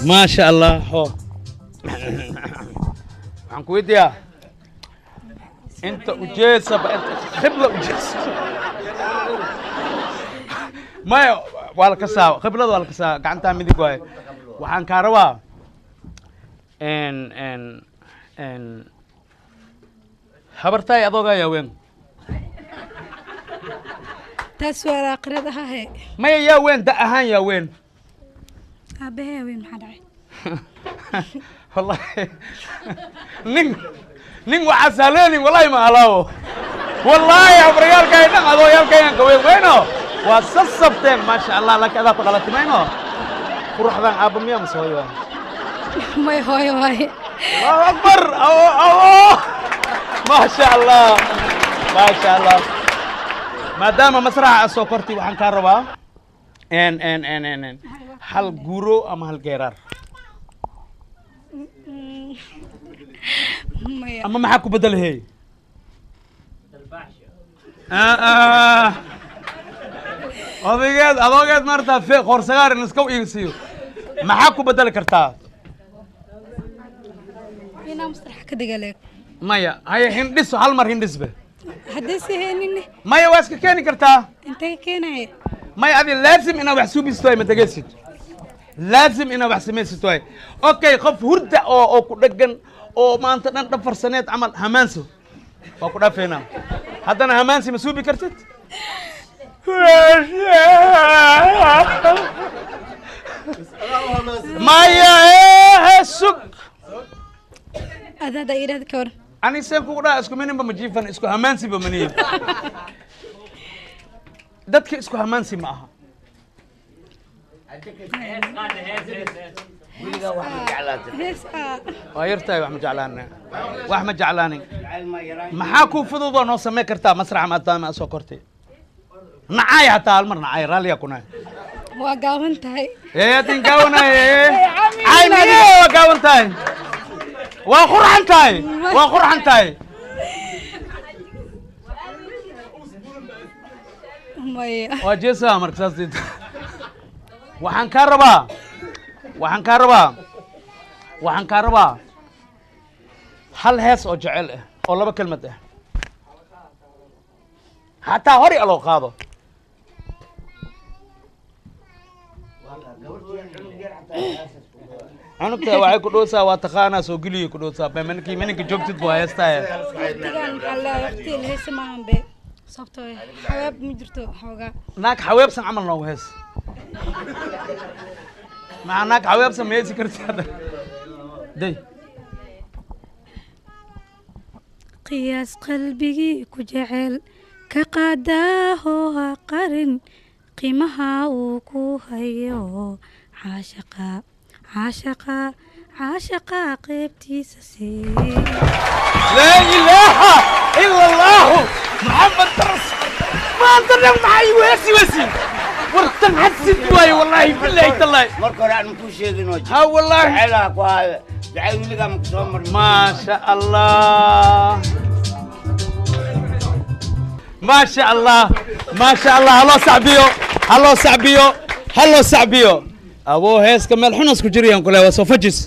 Maasha Allah. Ho, waxaan ku weydiiyaa, inta ujeedsa ba, inta khibla ujeedsa. Maya, waa la kasaa, khiblada waa la kasaa, gacantaa midig waaye. Waxaan kaa rabaa n n n habartaay adoogaa yaa weyn? Taas waa aakhirad ahahe. Maya, yaa weyn da ahaan, yaa weyn? Aabahee weyn, maxaa dhacay? Wallahi nin waxaa saaleenin, wallahi ma alaawo, wallahi habaryaalkay dhan adooyaalkayaan ka weyn weyno, waa sasabteen. Maasha Allah, laakiin adaa ku dhalatay mayno? Quruxdan aabba miyaa mase hooyo? May, hooyo waaye. Allahu akbar, awo awo, maasha Allah, maasha Allah. Maadaama masraxa aad soo kortay, waxaan kaa rabaa n n n n n hal guuro ama hal geeraar. Maya. Ama maxaa ku bedelahey? Odaygeed adoogeed maarata fe qoorsagaar in iska iga siiyo, maxaa ku bedeli kartaa? Inaa masrax ka degaleeg. Maya, haye, hindhiso hal mar, hindhisbe. Haddii si heenine. Maya, waa iska keeni kartaa. Intee ka keenaya? Maya, adi laazim inaad wax suubisto ay ma degeysid, laazim inaad wax samaysid waay. Okay, qof hurda oo ku dhegan oo maanta dhan dhafarsaneed camal hamaanso, waa ku dhaafeynaa. Haddana hamaansi ma suubi kartid? Maya, ee sug. Adaada idhahda ka waran. Ani seen kugu dhaha, isku mininba ma jiifan, isku hamaansiba maniyo, dadka isku hamaansi ma aha. Hees aa. Waa yartahay, wax ma jeclaana, wax ma jeclaanin. Maxaa kuu fududoo noo samayn kartaa masraxa maadaama aad soo kortay? Nacaay hataa hal mar nacaay, raalliyaa kunahay. Waa gaaban tahay. Ee adin gaawanay, cay miye? Waa gaawan tahay, waa qurxan tahay, waa qurxan tahay. Maya. Waa jeesaa marka saas diid. Waxaan kaa rabaa, waxaan kaa rabaa, waxaan kaa rabaa hal hees oo jecel ah oo laba kelmad ah, hataa hori aloo qaado. Cunugta waxay ku dhowsaa, waa taqaanaa, soo geliya ku dhowsaa minkii mininka joogtid buu heestaaya. Waqtigan maxaa la waqti la heesa maahan be, sababtoo ah xawaab ma jirto xoogaa. Naag xaweebsan camal noogu hees. Maxaa naag xaweebsan ma heesi karti hadda day? Qiyaas qalbigii ku jecel ka qaadaaho, ha qarin qiimaha uu ku hayo caashaqa, caashaqa, caashaqa qaybtiisa sii. Laa ilaaha ila allahu Maxamed rasul. Maanta dhan maxaa igu heesi weysi? Wartan xasid waaye, wallaahi billahi tallahi. Marka hore aan kuu sheegin oo ha wallaahi jacaylaha ku haayo, jacayl weligaa maku soo marin. Maasha Allah, maasha Allah, maasha Allah. Haloo sacbiyo, haloo sacbiyo, haloo sacbiyo. Aboo, heeska meel xunas ku jirayaan kule, waa soo fajis.